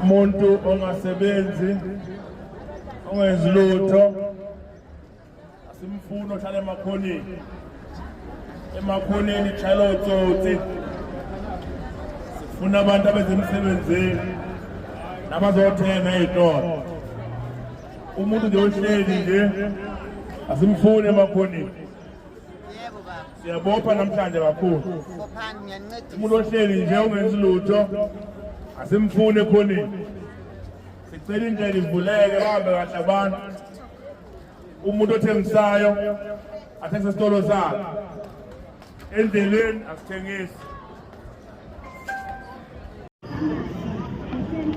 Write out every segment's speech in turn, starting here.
Umuntu ongasebenzi, ongenzi lutho, asimfuni. Ohlala emakhoneni, emakhoneni kushayela otsotsi. Sifuna abantu abezemsebenzini nabazothenga ey'tolo. Umuntu nje ohleli nje asimfuni emakhoneni. Yebo baba. Siyabopha namhlanje kakhulu. Bophani, ngiyancedisa. Umuntu ohleli nje ungenzi lutho asimfuni ekhoneni. Sicela indlela ivuleke, bahambe kahle abantu. Umuntu othengisayo athengise esitolo sakhe, endleleni asithengisi.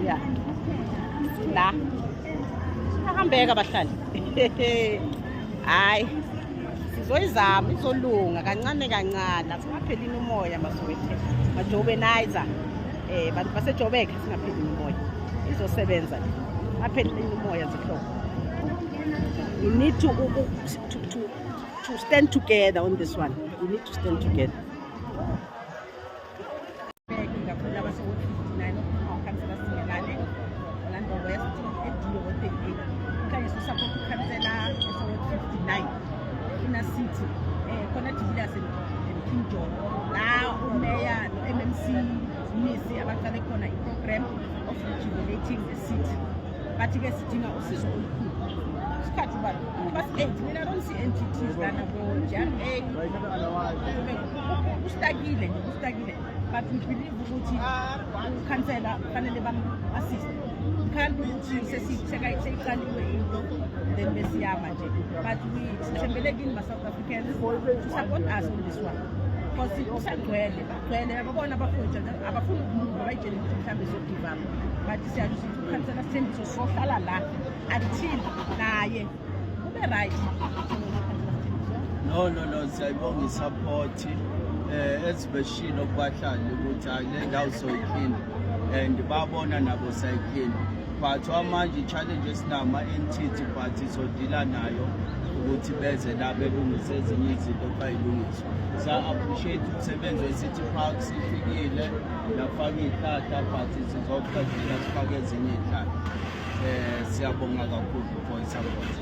Ya, la ahambeka abahlali. Hayi, sizoyizama, izolunga kancane kancane. Asingaphelini umoya, masowethe, majobenizer, bantu baseJobek, singaphelini umoya, izosebenza le. Ngaphelini umoya, zihlobo. We need to stand together on this one. We need to stand together. Kakhulu abase-ward 59, ukhansela Simelane, Orlando West, eDiyo 38. Kanye so-support ukhansela ese-ward 59, inner city, khona De Villiers and King John, la umeya no-MMC Mnisi abaqale khona i-program of rejuvenating the city. But-ke sidinga usizo olukhulu. Isikhathi uba basi-eight. Mina I don't see entities lana bo-GRA. Ustakile nje, ustakile, but we believe ukuthi ukhansela kufanele bam-assist. Mkhambi ukuthi seyiqaliwe into, then besiyama nje, but we sithembele kini ma-South Africans to support us on this one, because usagcwele, bagcwele, ababona abafowethu abafuni ukumuva, bayitshele ukuthi mhlawumbe so-give up, but siyazi ukuthi ukhansela Sithembiso sohlala la until naye kube right. No, siyayibonga i-support ezibeshilo kubahlali ukuthi hayi, le ndawo soyiklina and babona nabo sayiklina, but manje i-challenge esinayo ama-entity, but izodila nayo ukuthi beze la belungise ezinye izinto bayilungiswe. Sa-appreciate umsebenzi we-City Parks, ifikile yafaka iy'hlahla, but sizoqedela sifake ezinye iy'hlahla. Siyabonga kakhulu for i-support.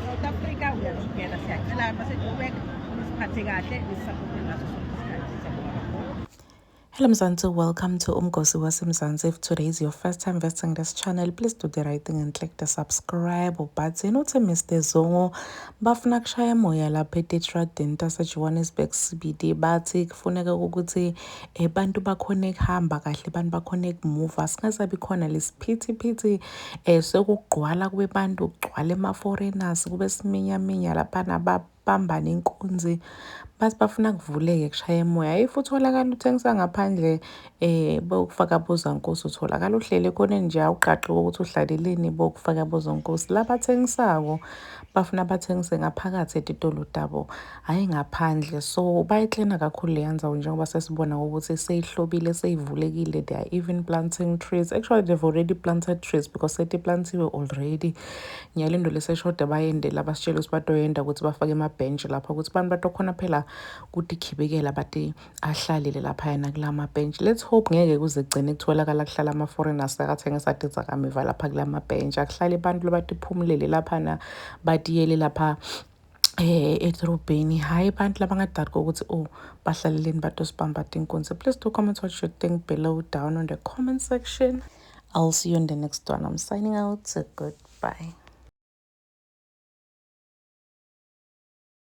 South Africa, we are together. Siyacela baseJoburg nisiphathe kahle, nisupporte ngaso sonke isikhathi. Siyabonga kakhulu. Hello Mzansi, welcome to Umgosi waseMzansi. If today is your first time visiting this channel, please do the right thing and click the subscribe button. Uthi Mr Zungu bafuna kushaya moya lapha etitradini taseJohannesburg CBD. Bathi kufuneka ukuthi bantu bakhone kuhamba kahle, abantu bakhone kumuva, singasabi khona lesiphithiphithi sekugqwala kube bantu, kugcwala ema-foreigners, kube siminyaminya laphana, bambane inkunzi. Bathi bafuna kuvuleke, kushaya emoya. If utholakala uthengisa ngaphandle, bokufaka bozankosi, utholakala uhleli ekhoneni nje, awuqaqi ukuthi uhlaleleni, bokufaka bozankosi. Labathengisako bafuna bathengise ngaphakathi etitolo tabo, hhayi ngaphandle. So bayiklina kakhulu leya ndzawo, njengoba sesibona ukuthi seyihlobile, seyivulekile. They are even planting trees. Actually, they've already planted trees because setiplantiwe already. Ngiyalindo leseshoda bayende la basitshela ukuthi batoyenda ukuthi bafake emabhentshi lapha, ukuthi abantu batokhona phela kutikhibikela, bati ahlalile laphayana kula mabhentshi. Let's hope ngeke kuze kugcine kutholakala kuhlala ama-foreigners akathengisa tidzakamiva lapha kula mabhentshi. Akuhlale abantu labatiphumulele laphana, batiyele lapha edorobheni, hhayi abantu labangadali kokuthi oh, bahlaleleni batosibamba tinkunzi. Please do comment what you think below down on the comment section. I'll see you in the next one. I'm signing out. So goodbye.